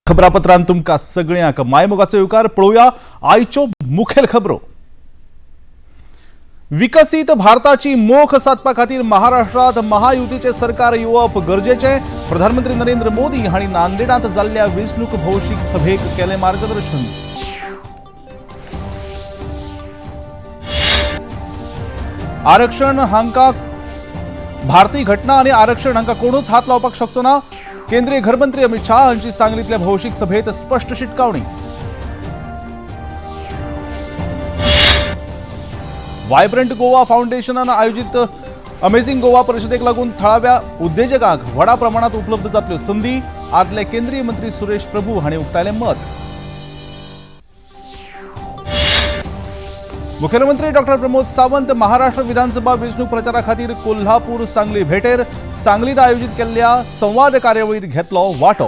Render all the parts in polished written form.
खबरापत्रांत तुमकां सगळ्यांक मायमोगाचो येवकार. पळोवया आयच्यो मुखेल खबरो. विकसीत भारताची मोख सादपा खातीर महाराष्ट्रात महायुतीचे सरकार येवप गरजेचें. प्रधानमंत्री नरेंद्र मोदी हांणी नांदेडांत जाल्ल्या वेंचणूक भौशीक सभेक केलें मार्गदर्शन. आरक्षण हांकां भारतीय घटना आनी आरक्षण हांकां कोणूच हात लावपाक शकचो ना. केंद्रीय घरमंत्री अमित शाह हांची सांगलींतल्या भौशीक सभेत स्पश्ट शिटकावणी. वायब्रंट गोवा फाउंडेशनान आयोजीत अमेझिंग गोवा परिशदेक लागून थळाव्या उद्देजकांक व्हडा प्रमाणात उपलब्ध जातल्यो संदी. आदले केंद्रीय मंत्री सुरेश प्रभू हांणी उक्तायलें मत. मुखेलमंत्री डॉक्टर प्रमोद सावंत महाराष्ट्र विधानसभा वेंचणूक प्रचारा खातीर कोल्हापूर सांगली भेटेर. सांगलीत आयोजीत केल्ल्या संवाद कार्यावळीत घेतलो वांटो.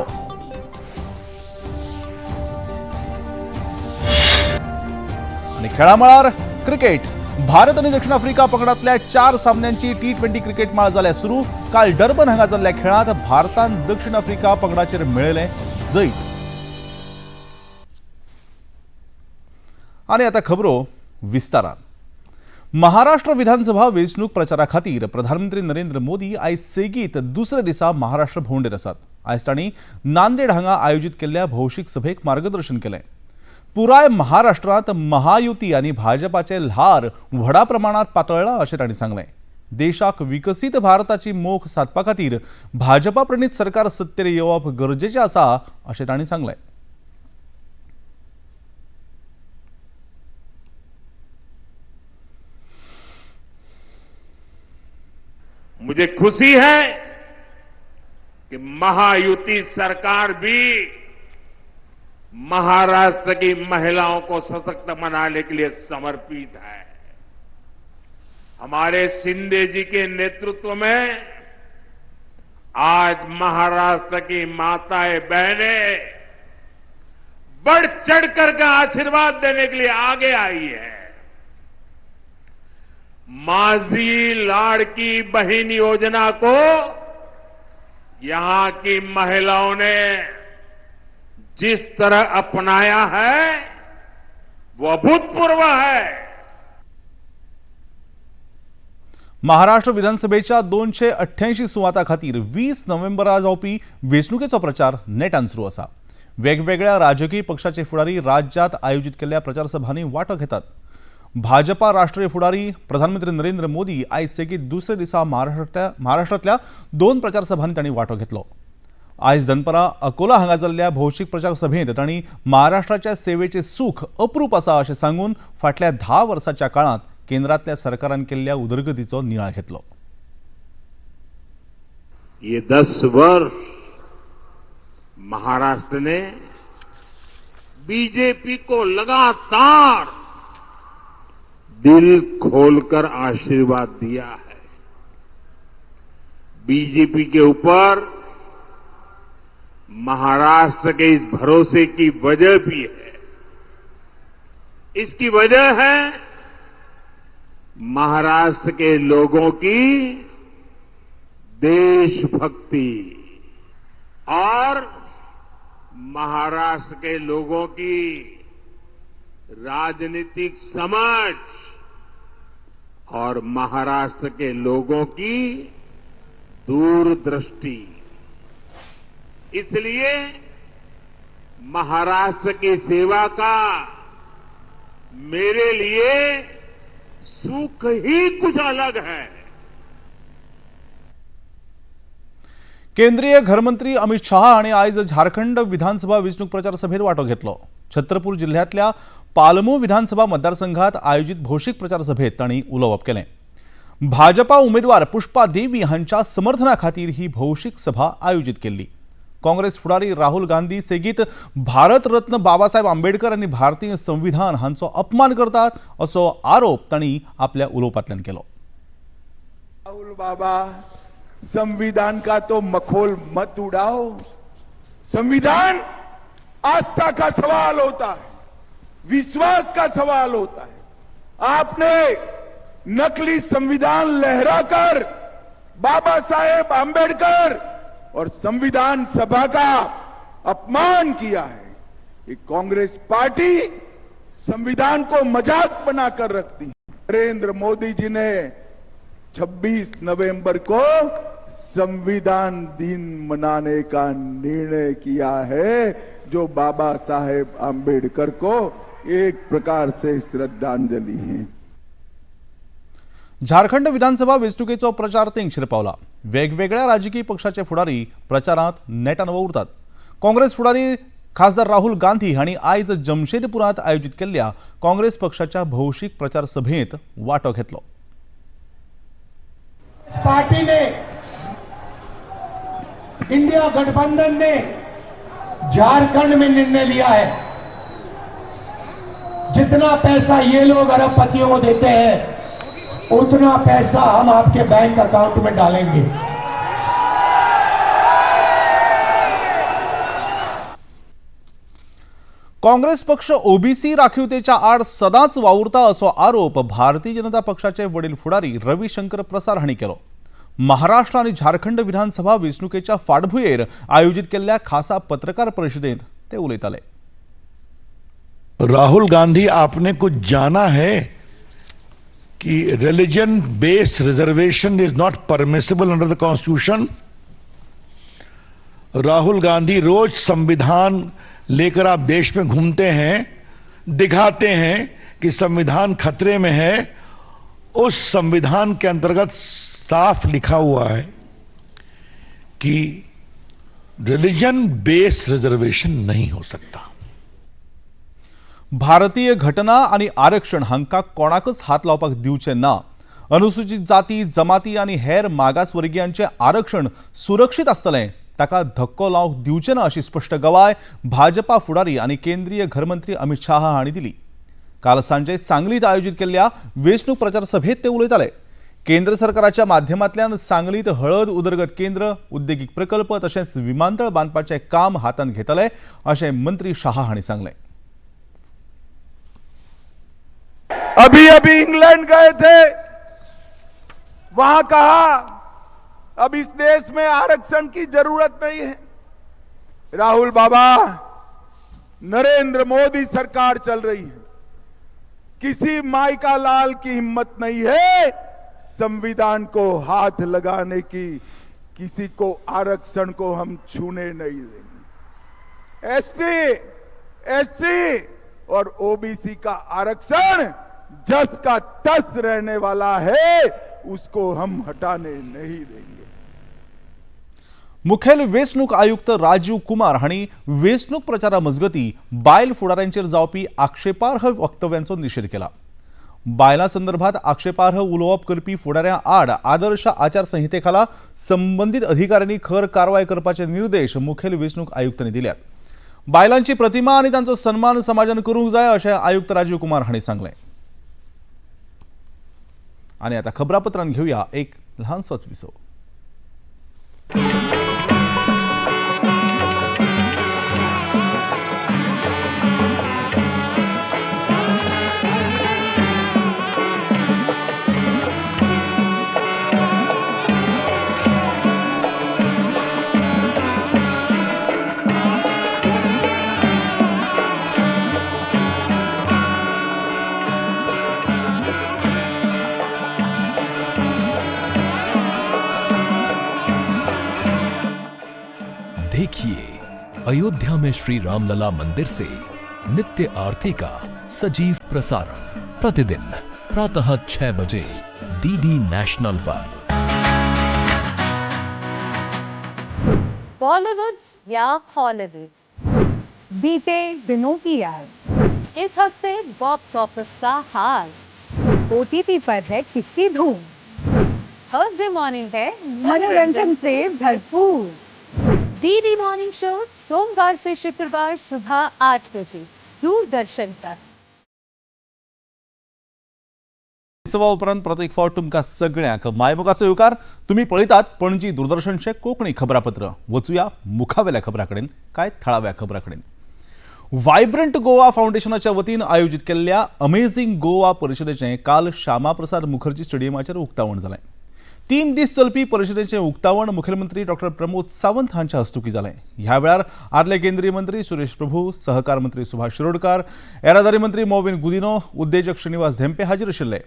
आनी खेळामळार क्रिकेट. भारत आनी दक्षिण आफ्रिका पंगडांतल्या 4 सामन्यांची T20 cricket माळ जाल्या सुरू. काल डर्बन हांगा जाल्ल्या खेळांत भारतान दक्षिण आफ्रिका पंगडाचेर मेळयलें जैत. आनी आतां खबरो विस्तारान. महाराष्ट्र विधानसभा वेंचणूक प्रचारा खातीर प्रधानमंत्री नरेंद्र मोदी आयज सेगीत दुसऱ्या दिसा महाराष्ट्र भोंवडेर आसात. आयज तांणी नांदेड हांगा आयोजीत केल्ल्या भौशीक सभेक मार्गदर्शन केलें. पुराय महाराष्ट्रांत महायुती आनी भाजपाचे ल्हार व्हडा प्रमाणांत पातळ्ळां अशें तांणी सांगलें. देशाक विकसीत भारताची मोख सादपा खातीर भाजपा प्रणीत सरकार सत्तेर येवप गरजेचें आसा अशें तांणी सांगलें. मुझे खुशी है कि महायुति सरकार भी महाराष्ट्र की महिलाओं को सशक्त बनाने के लिए समर्पित है. हमारे शिंदे जी के नेतृत्व में आज महाराष्ट्र की माताएं बहनें बढ़ चढ़कर का आशीर्वाद देने के लिए आगे आई है. माझी लाडकी बहन योजना को यहां की महिलाओं ने जिस तरह अपनाया है वो अभूतपूर्व है. महाराष्ट्र विधानसभेच्या 288 सुवातां खातीर 20 नोव्हेंबरा जावपी वेंचणुकेचो प्रचार नेटान सुरू आसा. वेगवेगळ्या राजकीय पक्षाचे फुडारी राज्यात आयोजीत केल्ल्या प्रचार सभांनी वांटो घेतात. भाजपा राष्ट्रीय फुडारी प्रधानमंत्री नरेंद्र मोदी आयज सेगीत दुसऱ्या दिसा महाराष्ट्रांतल्या 2 प्रचार सभांनी तांणी वांटो घेतलो. आयज दनपरां अकोला हांगा जाल्ल्या भौशीक प्रचार सभेंत तांणी महाराष्ट्राच्या सेवेचें सूख अप्रूप आसा अशें सांगून फाटल्या 10 वर्सांच्या काळांत केंद्रांतल्या सरकारान केल्ल्या उदरगतीचो नियाळ घेतलो. ये 10 वर्ष महाराष्ट्र ने बीजेपी को लगातार दिल खोलकर आशीर्वाद दिया है. बीजेपी के ऊपर महाराष्ट्र के इस भरोसे की वजह भी है. इसकी वजह है महाराष्ट्र के लोगों की देशभक्ति और महाराष्ट्र के लोगों की राजनीतिक समझ और महाराष्ट्र के लोगों की दूरदृष्टि. इसलिए महाराष्ट्र की सेवा का मेरे लिए सुख ही कुछ अलग है. केंद्रीय घरमंत्री अमित शाह हांणी आयज झारखंड विधानसभा वेंचणूक प्रचार सभेत वांटो घेतलो. छत्रपूर जिल्ह्यांतल्या पालमू विधानसभा मतदारसंघात आयोजीत भौशीक प्रचार सभेत तांणी उलोवप केलें. भाजपा उमेदवार पुष्पा देवी हांच्या समर्थना खातीर ही भौशीक सभा आयोजीत केल्ली. काँग्रेस फुडारी राहुल गांधी सेगीत भारत रत्न बाबासाहेब आंबेडकर आनी भारतीय संविधान हांचो अपमान करतात असो आरोप तांणी आपल्या उलोवपांतल्यान केलो. राहुल बाबा, संविधान का तो मखोल मत उड़ाओ. संविधान आस्था का सवाल होता है, विश्वास का सवाल होता है. आपने नकली संविधान लहराकर बाबा साहेब आंबेडकर और संविधान सभा का अपमान किया है। ये कांग्रेस पार्टी संविधान को मजाक बनाकर रखती है। नरेंद्र मोदी जी ने 26 नवंबर को संविधान दिन मनाने का निर्णय किया है, जो बाबा साहेब आंबेडकर को एक प्रकार से श्रद्धांजलि है। झारखंड विधानसभा वेंचणुकेचो प्रचार तेंगशेर पावला। वेगवेगळ्या राजकीय पक्षाचे फुडारी प्रचारांत नेटान वावुरतात। काँग्रेस फुडारी खासदार राहुल गांधी हांणी आयज जमशेदपुरांत आयोजीत केल्ल्या काँग्रेस पक्षाच्या भौशीक प्रचार सभेंत वांटो घेतलो। पार्टी ने, इंडिया गठबंधन ने झारखंड में निर्णय लिया है, जितना पैसा ये लोग अरबपतियों को देते हैं उतना पैसा हम आपके बैंक अकाउंट में डालेंगे। काँग्रेस पक्ष ओबीसी राखीवतेच्या आड सदांच वावुरता असो आरोप भारतीय जनता पक्षाचे वडील फुडारी रविशंकर प्रसाद हांणी केलो। महाराष्ट्र आनी झारखंड विधानसभा वेंचणुकेच्या फाटभुंयेर आयोजीत केल्ल्या खासा पत्रकार परिशदेंत ते उलयताले। राहुल गांधी, आपने कुछ जाना है कि religion based reservation is not permissible under the constitution? Rahul Gandhi, रोज संविधान लेकर आप देश में घूमते हैं, दिखाते हैं कि संविधान खतरे में है। उस संविधान के अंतर्गत साफ लिखा हुआ है कि रिलीजन बेस्ड रिजर्वेशन नहीं हो सकता। भारतीय घटना आनी आरक्षण हांकां कोणाकच हात लावपाक दिवचे ना। अनुसूचित जाती, जमाती आनी हेर मागासवर्गीयांचें आरक्षण सुरक्षीत आसतलें, ताका धक्को लावंक दिवचे ना अशी स्पश्ट गवाय भाजपा फुडारी आनी केंद्रीय घरमंत्री अमित शाह हांणी दिली। काल सांजे सांगलीत आयोजीत केल्ल्या वेंचणूक प्रचार सभेत ते उलयताले। केंद्र सरकाराच्या माध्यमांतल्यान सांगलीत हळद उदरगत केंद्र, उद्देगीक प्रकल्प तशेंच विमानतळ बांदपाचें काम हातांत घेतले अशें मंत्री शाह हांणी सांगलें। अभी अभी इंग्लैंड गए थे, वहां कहा अब इस देश में आरक्षण की जरूरत नहीं है। राहुल बाबा, नरेंद्र मोदी सरकार चल रही है, किसी माई का लाल की हिम्मत नहीं है संविधान को हाथ लगाने की, किसी को आरक्षण को हम छूने नहीं देंगे। एसटी, एससी और ओबीसी का आरक्षण जस का तस रहने वाला है, उसको हम हटाने नहीं देंगे। मुखेल वेंचणूक आयुक्त राजीव कुमार हांणी वेंचणूक प्रचारा मजगती बायल फुडाऱ्यांचेर जावपी आक्षेपार्ह वक्तव्यांचो निशेध केला। बायलां संदर्भात आक्षेपार्ह उलोवप करपी फुडाऱ्यां आड आदर्श आचारसंहिते खाला संबंदीत अधिकाऱ्यांनी खर कारवाय करपाचे निर्देश मुखेल वेंचणूक आयुक्तांनी दिल्यात। बायलांची प्रतिमा आनी तांचो सन्मान समाजान करूंक जाय अशें आयुक्त राजीव कुमार हांणी सांगलें। आनी आतां खबरापत्रान घेवया एक ल्हानसोच विसव। देखिए अयोध्या में श्री रामलला मंदिर से नित्य आरती का सजीव प्रसारण प्रतिदिन प्रातः 6 बजे डीडी नेशनल पर। बॉलीवुड या हॉलीवुड, बीते दिनों की याद, इस हफ्ते बॉक्स ऑफिस का हाल, ओटीटी पर है किसकी धूम, थर्सडे मॉर्निंग है मनोरंजन से भरपूर। डीडी मॉर्निंग शो सोमवार से शुक्रवार सुबह 8 बजे दूरदर्शन पर। सवा उपरांत परत एक फावट तुमकां सगळ्यांक मायमोगाचो येवकार। तुमी पळयतात पणजी दूरदर्शनचें कोंकणी खबरापत्र। वचुया मुखावेल्या खबरां कडेन, कांय थळाव्या खबरां कडेन। वायब्रंट गोवा फावंडेशनाच्या वतीन आयोजीत केल्ल्या अमेझिंग गोवा परिशदेचें काल श्यामाप्रसाद मुखर्जी स्टेडियमाचेर उक्तावण जालें। 3 दीस चलपी परिशदेचें उक्तावण मुखेलमंत्री डॉक्टर प्रमोद सावंत हांच्या हस्तुकीं जालें. ह्या वेळार आदले केंद्रीय मंत्री सुरेश प्रभू, सहकार मंत्री सुभाष शिरोडकार, येरादारी मंत्री मॉविन गुदिन्हो, उद्देजक श्रीनिवास धेंपे हाजीर आशिल्ले.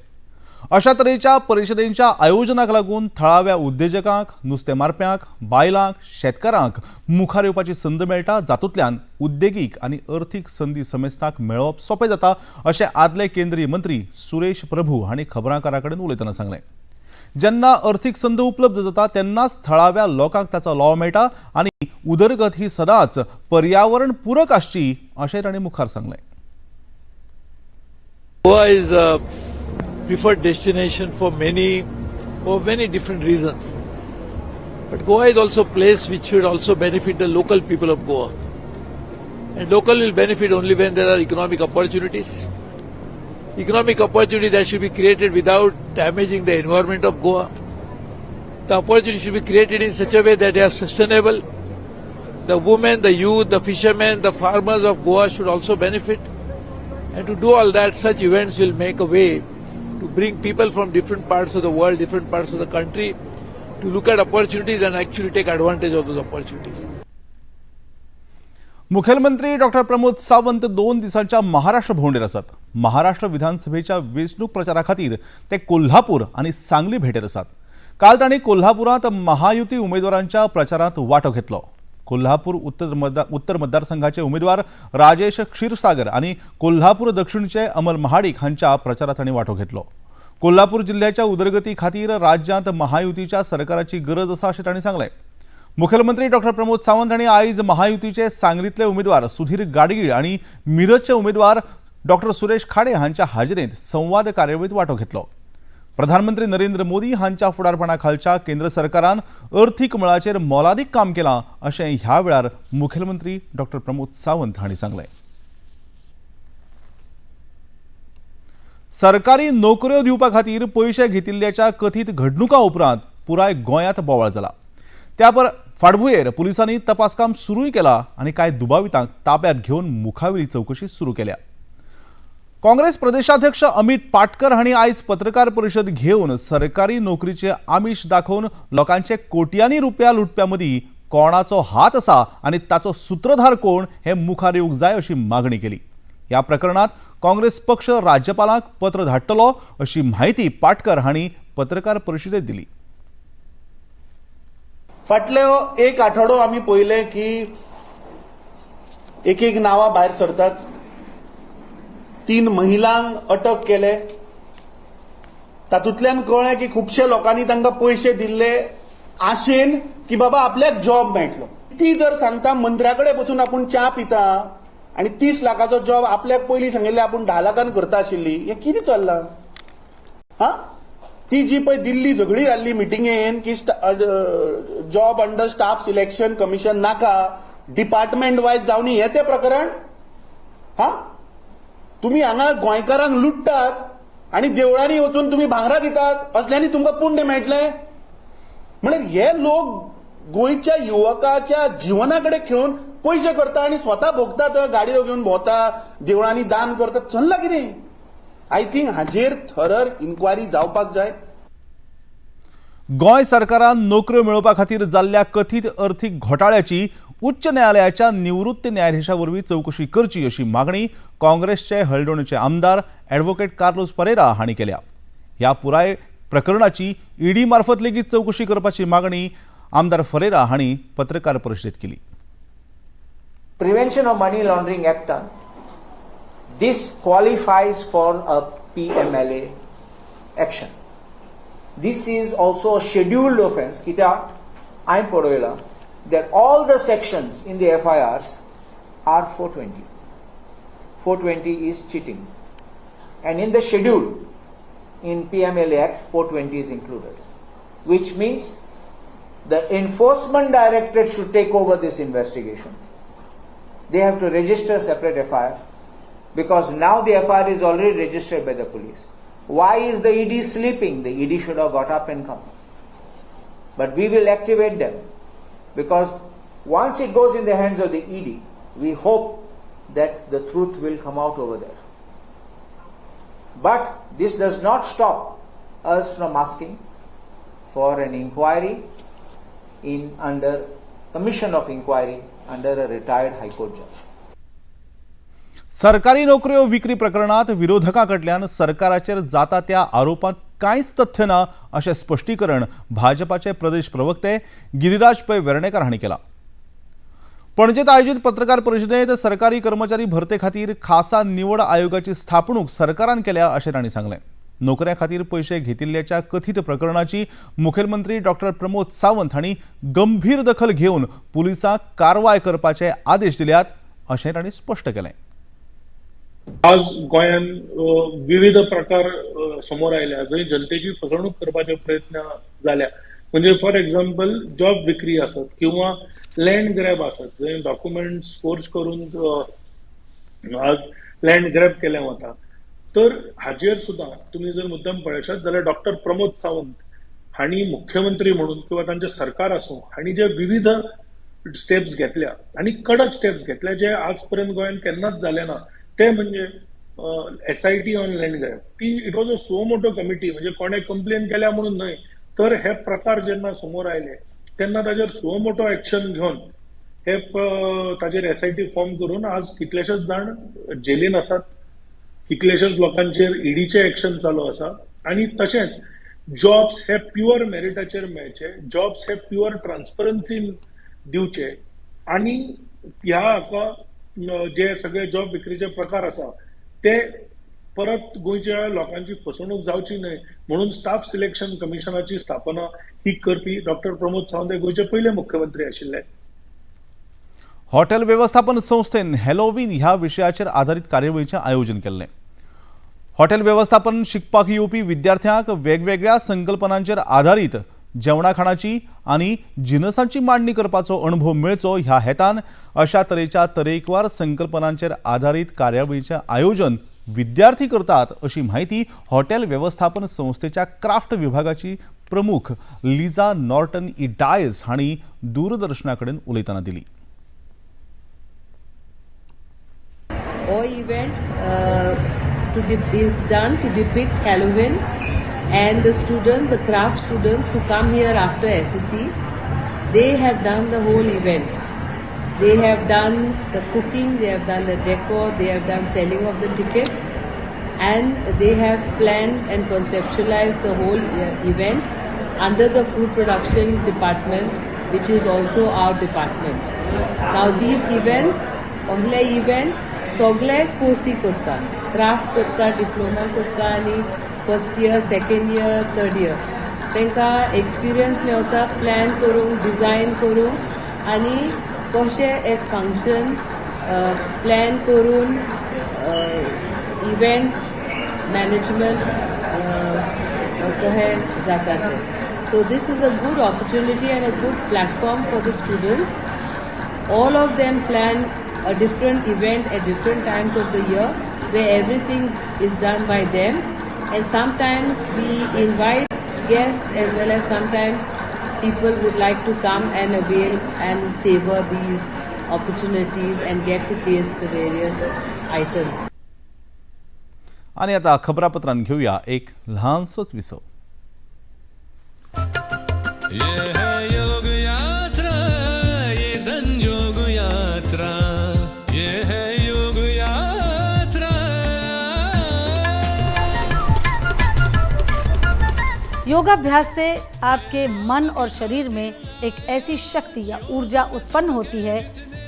अशा तरेच्या परिशदेंच्या आयोजनाक लागून थळाव्या उद्देजकांक, नुस्तें मारप्यांक, बायलांक, शेतकारांक मुखार येवपाची संद मेळटा, जातूंतल्यान उद्देगीक आनी अर्थीक संदी समेस्तांक मेळोवप सोंपें जाता अशें आदले केंद्रीय मंत्री सुरेश प्रभू हांणी खबरांकारां कडेन उलयतना सांगलें. जेन्ना अर्थीक संद उपलब्ध जाता तेन्नाच थळाव्या लोकांक ताचो लाव मेळटा आनी उदरगत ही सदांच पर्यावरण पूरक आसची अशें तांणी मुखार सांगलें. Goa is a preferred destination for many different reasons. But Goa is also a place which should also benefit the local people of Goa. And local will benefit only when there are economic opportunities. Economic opportunity that should be created without damaging the environment of Goa. The opportunity should be created in such a way that they are sustainable. The women, the youth, the fishermen, the farmers of Goa should also benefit. And to do all that, such events will make a way to bring people from different parts of the world, different parts of the country, to look at opportunities and actually take advantage of those opportunities. मुखेलमंत्री doctor Pramod Sawant 2 दिसांच्या महाराष्ट्र भोंवडेर आसात. महाराष्ट्र विधानसभेच्या वेंचणूक प्रचारा खातीर ते कोल्हापूर आनी सांगली भेटेर आसात. काल तांणी कोल्हापुरांत महायुती उमेदवारांच्या प्रचारांत वांटो घेतलो. कोल्हापूर उत्तर मतदारसंघाचे उमेदवार राजेश क्षीरसागर आनी कोल्हापूर दक्षिणचे अमल महाडिक हांच्या प्रचारांत तांणी वांटो घेतलो. कोल्हापूर जिल्ह्याच्या उदरगती खातीर राज्यांत महायुतीच्या सरकाराची गरज आसा अशें तांणी सांगलें. मुखेलमंत्री डॉक्टर प्रमोद सावंत हांणी आयज महायुतीचे सांगलींतले उमेदवार सुधीर गाडगीळ आनी मिरजचे उमेदवार डॉक्टर सुरेश खाडे हांच्या हाजेरेंत संवाद कार्यावळींत वांटो घेतलो. प्रधानमंत्री नरेंद्र मोदी हांच्या फुडारपणा खालच्या केंद्र सरकारान अर्थीक मळाचेर मोलादीक काम केलां अशें ह्या वेळार मुखेलमंत्री डॉक्टर प्रमोद सावंत हांणी सांगलें. सरकारी नोकऱ्यो दिवपा खातीर पयशे घेतिल्ल्याच्या कथीत घडणुकां उपरांत पुराय गोंयांत बोवाळ जाला. त्या पर फाटभुंयेर पुलिसांनी तपासकाम सुरूय केला आनी कांय दुबावितांक ताब्यात घेवन मुखावेली चवकशी सुरू केल्या. काँग्रेस प्रदेशाध्यक्ष अमित पाटकर हांणी आयज पत्रकार परिशद घेवन सरकारी नोकरीचे आमिष दाखोवन लोकांचे कोट्यांनी रुपया लुटप्यां मदीं कोणाचो हात आसा आनी ताचो सूत्रधार कोण हे मुखार येवंक जाय अशी मागणी केली. ह्या प्रकरणात काँग्रेस पक्ष राज्यपालांक पत्र धाडटलो अशी म्हायती पाटकर हांणी पत्रकार परिशदेत दिली. फाटल्यो एक आठवडो आमी पळयलें की एक एक नांवां भायर सरतात. 3 महिलांक अटक केले. तातूंतल्यान कळ्ळें की खुबशे लोकांनी तांकां पयशे दिल्ले आशेन की बाबा आपल्याक जॉब मेळटलो. ती जर सांगता मंत्र्या कडेन बसून आपूण च्या पिता आनी 30 लाखाचो जॉब आपल्याक पयलीं सांगिल्लें आपूण 10 लाखान करता आशिल्ली, हें कितें चल्लां? हा, ती जी पळय दिल्ली झगडी जाल्ली मिटिंगेन की job under staff selection commission नाका, डिपार्टमेंट वायज जावनी, हें तें प्रकरण. हा, तुमी हांगा गोंयकारांक लुट्टात आनी देवळांनी वचून तुमी भांगरां दितात, असल्यांनी तुमकां पुण्य मेळटलें? म्हणल्यार हे लोक गोंयच्या युवकाच्या जिवना कडेन खेळून पयशे करता आनी स्वता भोगतात, गाडयो घेवन भोंवता, देवळांनी दान करतात. चल्ला कितें? I think हाजेर थरर इन्क्वायरी जावपाक जाय. गोंय सरकारान नोकऱ्यो मेळोवपा खातीर जाल्ल्या कथीत अर्थीक घोटाळ्याची उच्च न्यायालयाच्या निवृत्त न्यायाधीशा वरवीं चवकशी करची अशी मागणी काँग्रेसचे हळदोणचे आमदार ॲडव्होकेट कार्लोस परेरा हांणी केल्या. ह्या पुराय प्रकरणाची ईडी मार्फत लेगीत चवकशी करपाची मागणी आमदार फरेरा हांणी पत्रकार परिशदेत केली. Prevention of Money Laundering Act, this qualifies for a PMLA action. This is also a scheduled offence. कित्याक हांवें पळयलां that all the sections in the FIRs are 420. 420 is cheating. And in the schedule, in PMLA Act, 420 is included, which means the Enforcement Directorate should take over this investigation. They have to register a separate FIR, because now the FIR is already registered by the police. Why is the ED sleeping? The ED should have got up and come. But we will activate them, because once it goes in the hands of the ED, we hope that the truth will come out over there. But this does not stop us from asking for an inquiry in under commission of inquiry under a retired high court जज. सरकारी नोकऱ्यो विक्री प्रकरणात विरोधकां कडल्यान सरकाराचेर जाता त्या आरोपांत कांयच तथ्य ना अशें स्पश्टीकरण भाजपाचे प्रदेश प्रवक्ते गिरिराज पै वेर्णेकर हांणी केलां. पणजेत आयोजित पत्रकार परिशदेंत सरकारी कर्मचारी भरते खातीर खासा निवड आयोगाची स्थापणूक सरकारान केल्या अशें तांणी सांगलें. नोकऱ्यां खातीर पयशे घेतिल्ल्याच्या कथीत प्रकरणाची मुखेलमंत्री डॉक्टर प्रमोद सावंत हांणी गंभीर दखल घेवन पुलिसांक कारवाय करपाचे आदेश दिल्यात अशें तांणी स्पश्ट केलें. आज गोंयान विविध प्रकार समोर आयल्या जंय जनतेची फसवणूक करपाचे प्रयत्न जाल्या. म्हणजे फॉर एक्झाम्पल जॉब विक्री आसत किंवा लँड ग्रॅब आसत, जंय डॉक्युमेंट्स फोर्स करून आज लँड ग्रॅब केलें वता. तर हाजेर सुद्दां तुमी जर मुद्दम पळयशात जाल्यार डॉक्टर प्रमोद सावंत हांणी मुख्यमंत्री म्हणून किंवा तांचें सरकार आसूं हांणी जे विविध स्टेप्स घेतल्या आनी कडक स्टेप्स घेतल्या जे आज पर्यंत गोंयांत केन्नाच जाले ना, ते म्हणजे SIT on land grab. ती it was a suo motu committee, म्हणजे कोणें कंप्लेन केल्या म्हणून न्हय, तर हे प्रकार जेन्ना समोर आयले तेन्ना ताजेर सुओ मोटो एक्शन घेवन हे ताजेर SIT form करून आज कितलेशेच जाण जेलीन आसात, कितलेशेच लोकांचेर ईडीचे एक्शन चालू आसा. आनी तशेंच जॉब्स हे प्युअर मेरिटाचेर मेळचे, जॉब्स हे प्युअर ट्रान्सपरन्सीन दिवचे आनी ह्या हाका जे सगळे जॉब विक्रीचे प्रकार आसा ते परत गोंयच्या लोकांची फसवणूक जावची न्हय म्हणून स्टाफ सिलेक्शन कमिशनाची स्थापना ही करपी डॉक्टर प्रमोद सावंत हे गोंयचे पयले मुख्यमंत्री आशिल्ले. हॉटेल वेवस्थापन संस्थेन हॅलोवीन ह्या विशयाचेर आधारीत कार्यावळीचें आयोजन केल्लें. हॉटेल वेवस्थापन शिकपाक येवपी विद्यार्थ्यांक वेगवेगळ्या संकल्पनांचेर आधारीत जेवणा खाणाची आनी जिनसांची मांडणी करपाचो अणभव मेळचो ह्या हेतान अशा तरेच्या तरेकवार संकल्पनांचेर आधारीत कार्यावळीचें आयोजन विद्यार्थी करतात अशी म्हायती हॉटेल वेवस्थापन संस्थेच्या क्राफ्ट विभागाची प्रमुख लिजा नॉर्टन ई डायस हांणी दूरदर्शना कडेन उलयतना दिली. हो event is done to depict Halloween and the students, the craft students who come here after SSC, they have done the whole event. They have done the cooking, they have done the decor, they have done selling of the tickets, and they have planned and conceptualized the whole event under the food production department, which is also our department. Now these events, ohले event सगळे कोर्सी करता, craft करता, diploma करता आनी first year, second year, third year तांकां experience मेवता plan करूंक, design करूंक आनी कशें एक फंक्शन प्लॅन करून इव्हेंट मॅनेजमेंट कशें जाता तें. So this is a good opportunity and a good platform for the students. All of them plan a different event at different times of the year where everything is done by them, and sometimes we invite guests as well as sometimes people would like to come and avail and savor these opportunities and get to taste the various items. आणि आता खबरापत्रांत घेऊया एक ल्हानसोच विसव. ये है योग यात्रा, ये संजोग यात्रा, ये है योग यात्रा. योगाभ्यास से आपके मन और शरीर में एक ऐसी शक्ति या ऊर्जा उत्पन्न होती है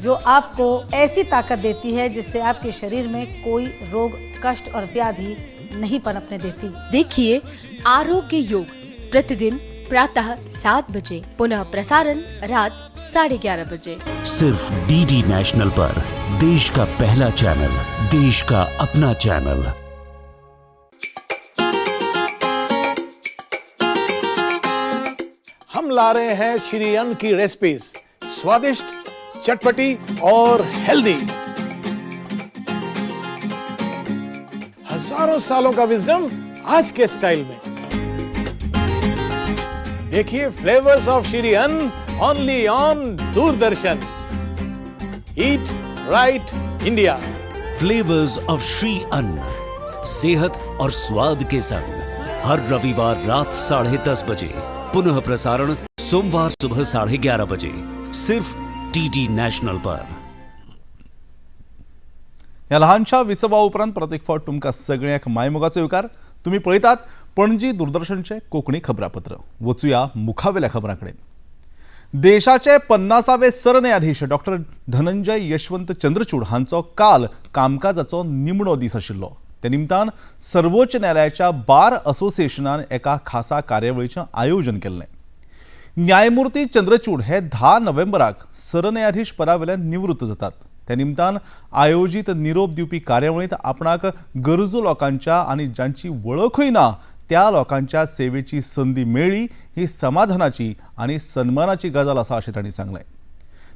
जो आपको ऐसी ताकत देती है जिससे आपके शरीर में कोई रोग, कष्ट और व्याधि नहीं पनपने देती। देखिए आरोग्य योग प्रतिदिन प्रातः 7 बजे, पुनः प्रसारण रात 11:30 बजे, सिर्फ डीडी नेशनल पर। देश का पहला चैनल, देश का अपना चैनल। हम ला रहे हैं श्री अन्न की रेसिपीज, स्वादिष्ट, चटपटी और हेल्दी। हजारों सालों का विजडम आज के स्टाइल में। देखिए flavours of Shri Anna only on Doordarshan. Eat right India. Flavours of Shri Anna, सेहत और स्वाद के संग, हर रविवार रात 10:30 बजे। पुनः प्रसारण सोमवार सुबह 11:30 बजे सिर्फ डीडी नेशनल पर। ह्या ल्हानशा विसवा उपरांत परत एक फावट तुमकां सगळ्यांक मायमोगाचो येवकार। तुमी पळयतात पणजी दूरदर्शनचें कोंकणी खबरापत्र। वचुया मुखावेल्या खबरां कडेन। देशाचे 50वे सरन्यायाधीश डॉक्टर धनंजय यशवंत चंद्रचूड हांचो काल कामकाजाचो निमणो दीस आशिल्लो। ते निमतान सर्वोच्च न्यायालयाच्या बार असोसिएशनान एका खासा कार्यावळीचें आयोजन केल्लें। न्यायमूर्ती चंद्रचूड हे 10 नोव्हेंबराक सरन्यायाधीश पदावेल्यान निवृत्त जातात। त्या निमतान आयोजीत निरोप दिवपी कार्यावळींत आपणाक गरजू लोकांच्या आनी जांची वळखूय ना त्या लोकांच्या सेवेची संदी मेळ्ळी ही समाधानाची आनी सन्मानाची गजाल आसा अशें तांणी सांगलें।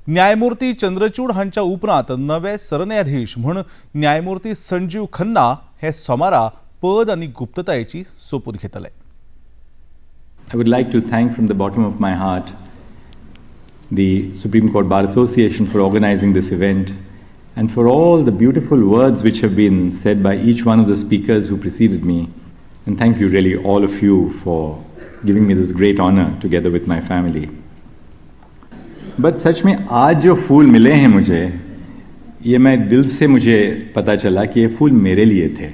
न्यायमूर्ती चंद्रचूड हांच्या उपरांत नवे सरन्यायाधीश म्हूण न्यायमूर्ती संजीव खन्ना हे सोमारा पद आनी गुप्ततायेची सोपूत घेतले। I would like to thank from the bottom of my heart the Supreme Court Bar Association for organizing this event and for all the beautiful words which have been said by each one of the speakers who preceded me. And thank you really all of you for giving me this great honor together with my family. But सच में आज जो फूल मिले हैं मुझे, ये मैं दिल से मुझे पता चला कि ये फूल मेरे लिए थे।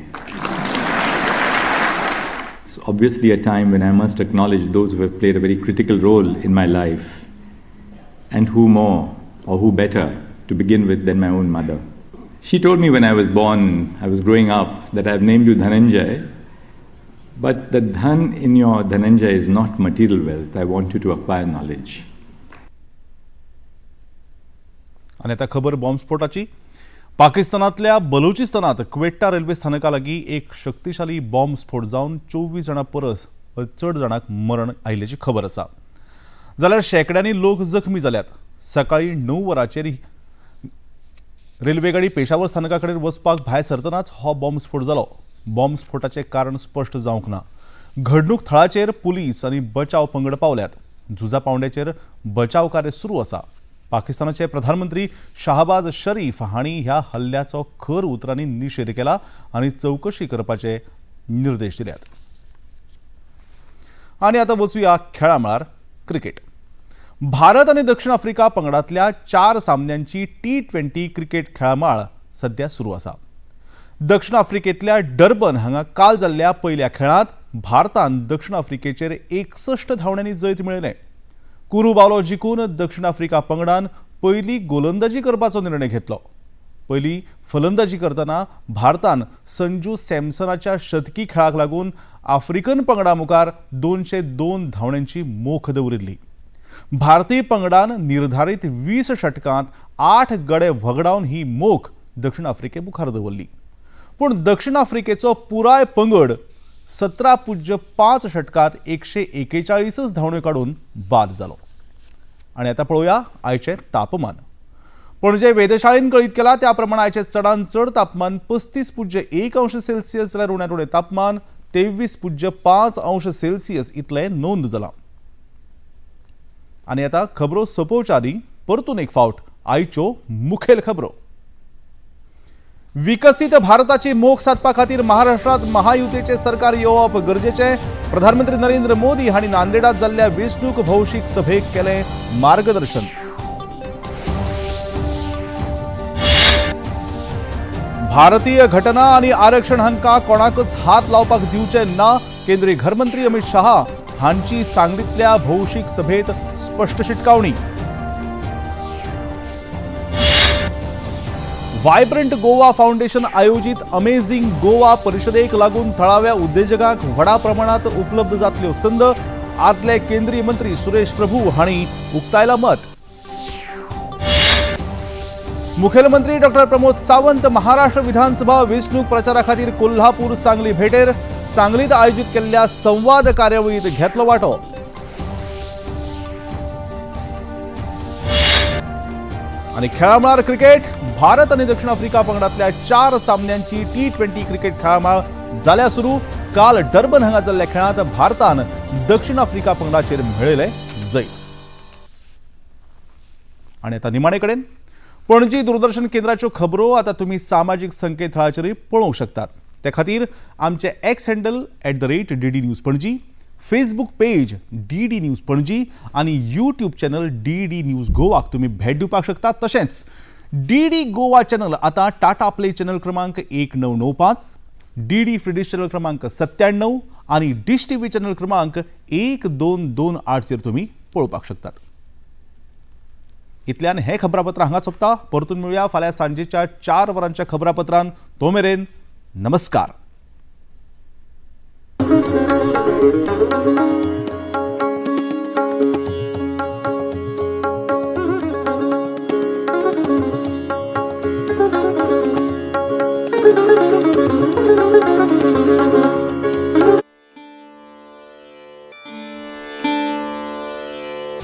It's obviously a time when I must acknowledge those who have played a very critical role in my life, and who more or who better to begin with than my own mother. She told me when I was born, I was growing up, that I have named you Dhananjay, but the dhan in your Dhananjay is not material wealth. I want you to acquire knowledge. आनी आतां खबर बॉम्बस्फोटाची। पाकिस्तानांतल्या बलुचिस्तानांत Quetta railway स्थानका लागीं एक शक्तिशाली बॉम्बस्फोट जावन 24 जाणां परस चड जाणांक मरण आयिल्ल्याची खबर आसा, जाल्यार शेंकड्यांनी लोक जखमी जाल्यात। सकाळीं 9 वरांचेर रेल्वे गाडी पेशावर स्थानका कडेन वचपाक भायर सरतनाच हो बॉम्बस्फोट जालो। बॉम्बस्फोटाचें कारण स्पश्ट जावंक ना। घडणूक थळाचेर पुलीस आनी बचाव पंगड पावल्यात। झुजा पावंड्याचेर बचाव कार्य सुरू आसा। पाकिस्तानाचे प्रधानमंत्री शाहबाज शरीफ हांणी ह्या हल्ल्याचो खर उतरांनी निशेध केला आनी चवकशी करपाचे निर्देश दिल्यात। आनी आतां वचुया खेळा मळार क्रिकेट। भारत आनी दक्षिण आफ्रिका पंगडांतल्या 4 सामन्यांची T20 cricket खेळामाळ सध्या सुरू आसा। दक्षिण आफ्रिकेंतल्या डर्बन हांगा काल जाल्ल्या पयल्या खेळांत भारतान दक्षिण आफ्रिकेचेर 61 धांवड्यांनी जैत मेळयलें। कुरू बावलो जिखून दक्षिण आफ्रिका पंगडान पयली गोलंदाजी करपाचो निर्णय घेतलो। पयली फलंदाजी करतना भारतान संजू सॅमसनाच्या शतकी खेळाक लागून आफ्रिकन पंगडा मुखार 202 धांवड्यांची मोख दवरिल्ली। भारतीय पंगडान निर्धारित 20 षटकांत 8 गडे व्हगडावन ही मोख दक्षिण आफ्रिके मुखार दवरली। पूण दक्षिण आफ्रिकेचो पुराय पंगड 17.5 षटकांत 141 धांवड्यो काडून बाद जालो। आनी आतां पळोवया आयचें तापमान। पणजे वेधशाळेन कळीत केला त्या प्रमाण आयचें चडान चड तापमान 35.1 अंश सेल्सियस जाल्यार उण्यांत उणें तापमान 23.5 अंश सेल्सियस इतलें नोंद जालां। आनी आतां खबरो सोंपोवच्या आदीं परतून एक फावट आयच्यो मुखेल खबरो। विकसीत भारताची मोख सादपा खातीर महाराष्ट्रांत महायुतीचें सरकार येवप गरजेचें, प्रधानमंत्री नरेंद्र मोदी हांणी नांदेडात जाल्ल्या वेंचणूक भौशीक सभेक केलें मार्गदर्शन। भारतीय घटना आनी आरक्षण हांकां कोणाकच हात लावपाक दिवचे ना, केंद्रीय घरमंत्री अमित शहा हांची सांगलींतल्या भौशीक सभेत स्पश्ट शिटकावणी। वायब्रंट गोवा फाउंडेशन आयोजित अमेझिंग गोवा परिशदेक लागून थळाव्या उद्देजकांक व्हडा प्रमाणात उपलब्ध जातल्यो संद, आदले केंद्रीय मंत्री सुरेश प्रभू हांणी उक्तायला मत। मुखेलमंत्री डॉक्टर प्रमोद सावंत महाराष्ट्र विधानसभा वेंचणूक प्रचारा खातीर कोल्हापूर सांगली भेटेर, सांगलीत आयोजित केल्ल्या संवाद कार्यावळीत घेतलो वांटो। आनी खेळामळार क्रिकेट, भारत आनी दक्षिण आफ्रिका पंगडांतल्या 4 सामन्यांची T20 cricket खेळामळ जाल्या सुरू। काल डर्बन हांगा जाल्ल्या खेळांत भारतान दक्षिण आफ्रिका पंगडाचेर मेळयलें जैत। आनी आतां निमाणे कडेन पणजी दूरदर्शन केंद्राच्यो खबरो आतां तुमी सामाजीक संकेतथळाचेरूय पळोवंक शकतात। ते खातीर आमचे X handle @DD News Panaji, Facebook page DD news Panaji आनी यूट्यूब चॅनल डीडी न्यूज गोवाक तुमी भेट दिवपाक शकता. तशेंच डीडी गोवा चॅनल आतां टाटा प्ले चॅनल क्रमांक 1995, डीडी फ्री डिश चॅनल क्रमांक 97 आनी डिश टीव्ही चॅनल क्रमांक 1228 चेर तुमी पळोवपाक शकतात. इतल्यान हें खबरापत्र हांगा सोंपता. परतून मेळुया फाल्यां सांजेच्या 4 वरांच्या खबरापत्रान. तो मेरेन नमस्कार.